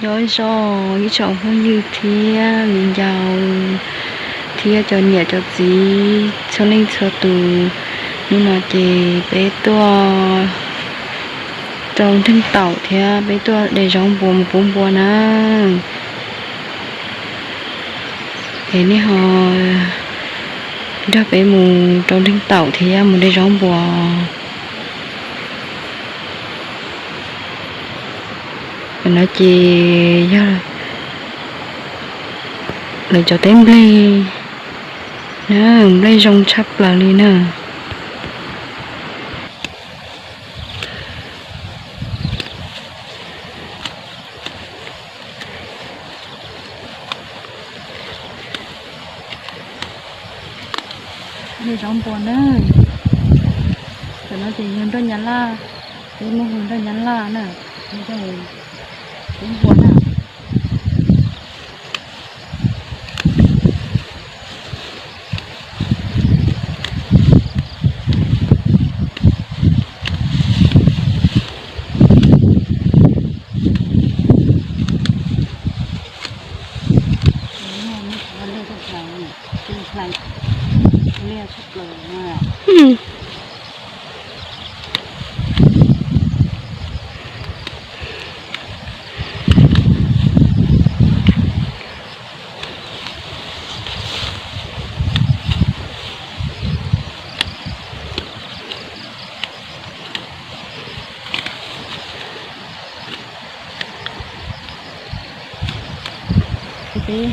Nyob zoo ib tsoom phooj ywg thiab viv ncaus thiab cov niam cov txiv txhua leej txhua tus, hnub no ces peb tuaj rau nreeg taum thiab peb tuaj de zaub npua mus pub npua na. Es nej ho nrog peb mus rau nreeg taum thiab mus de zaub npua. Cov no ces yog lawv cov teb nplej na, nplej zoo tshaj plaws li na. De zaub npua na. Cov no ces yog nroj nyab laj, peb muab hu nroj nyab laj na, yog coj mus pub npua na. Ces peb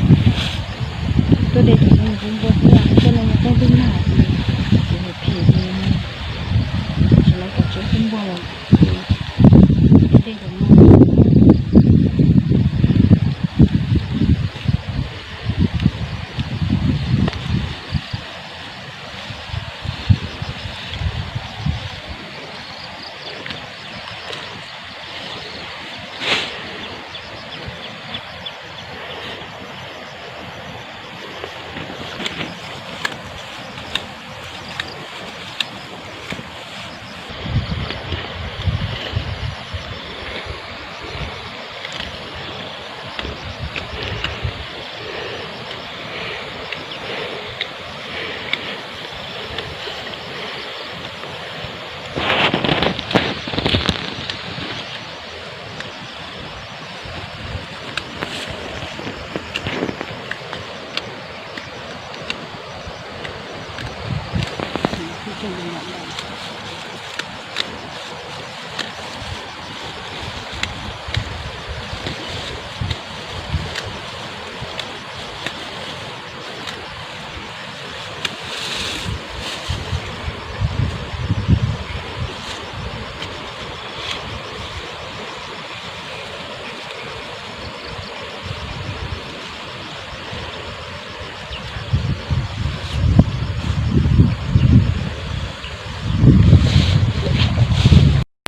tuaj de cov no pub npua xwb, tuaj no yog peb twb nag ces kuv hais phem ces sawv daws kom tsis pub npua lawm ces tuaj de cov no.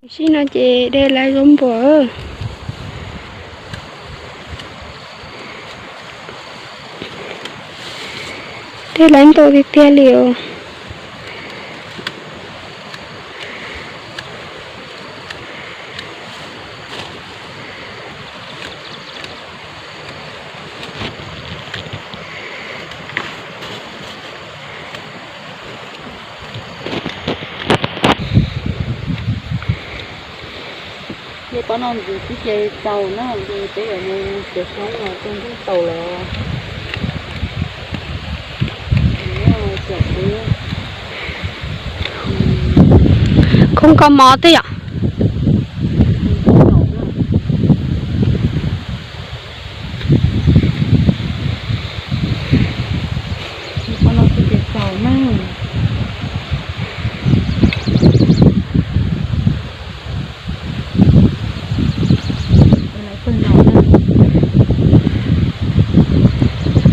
Tam sim no ces de lawv zaub npua. De lawv ntau tiag tiag li os. Ces pab no ntxiv tib ce txaus na, ces peb yuav mus txiav xyoob los rau ntuj taus lawm. Khoob koj mov twb yom. Pab no tib ce txaus na.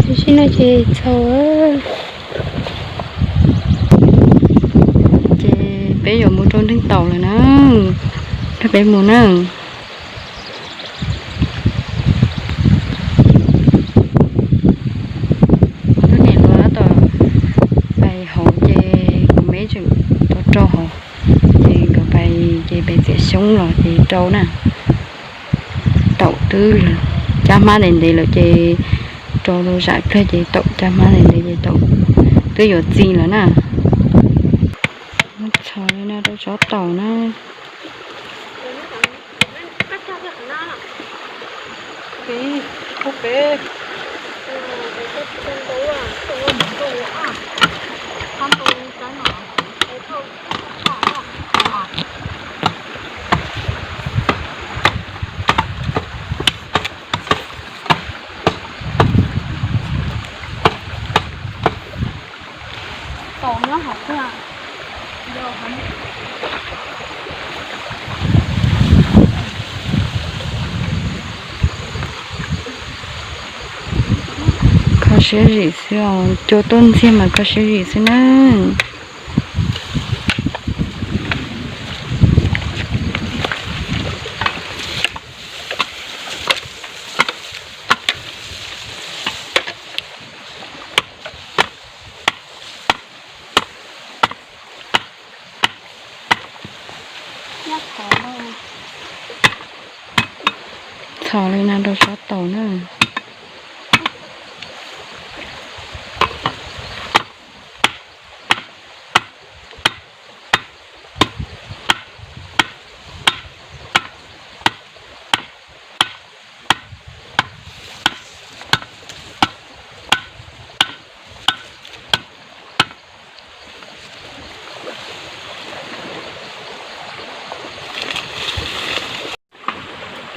Tam sim no ces txaus. Ces peb yuav mus rau nreeg taus lawm na. Rau peb mus na. Tus niam hluas tab tom pais hauv ces kuv me tseem tuaj rau hauv. Ces nkawd pais ces peb txiav xyoob los ces rau na. Taum twb lawm. cab hmab ntev ntev lawm ces rau zam pliag ces taum cab hmab ntev ntev ces taum twb yuav txi lawm na. Txhos li no rau tsov taum na. Kho siab zim xwb os, cua tuaj ntxiag mas kho siab zim xwb na. Txhos li no rau tsov taum na.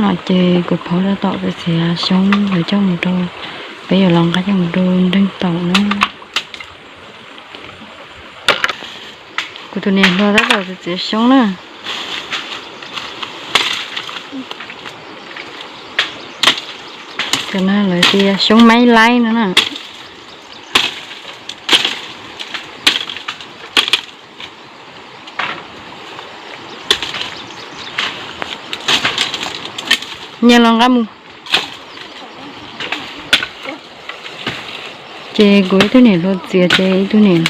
No ces kuv phov tab tom txiav xyoob yuav coj mus rau, peb yuav los nqa coj mus rau nreeg taum na. Kuv tus niam hluas tab tom txiav xyoob na. Cov no lawv tias xyoob maib laib no na. Nyias los nqa mus. Ces kuv ib tug niam hluas txiav ces ib tug niam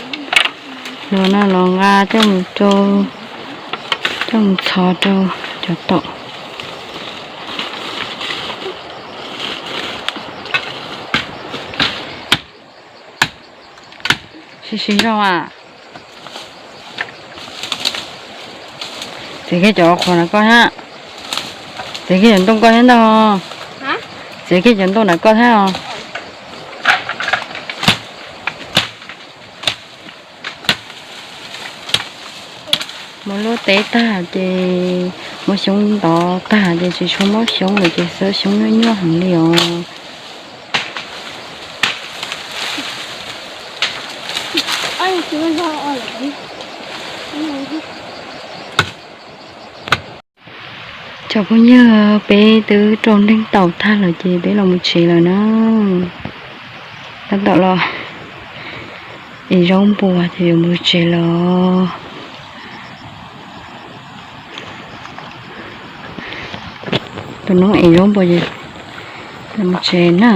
hluas no los nqa coj mus rau, coj mus txhos rau cov taum. Siv siv zog a. Txiav kiag cov qhuav ntawm koj thiab. Txiav kiag cov ntoo koj thiab ntag. Txiav kiag cov ntoo ntawm koj thiab os. Muab lub teb tag ces muab xyoob ntov tag ces tsis tshua muab xyoob lawm ces xav xyoob nyuaj nyuaj heev li os. Cov phooj ywg, peb twb rau nreeg taum tag lawm ces peb los mus tsev lawm na. Tab tom los ev zaub npua ces yuav mus tsev lawm. Tus noob ev zaub npua ces los mus tsev na.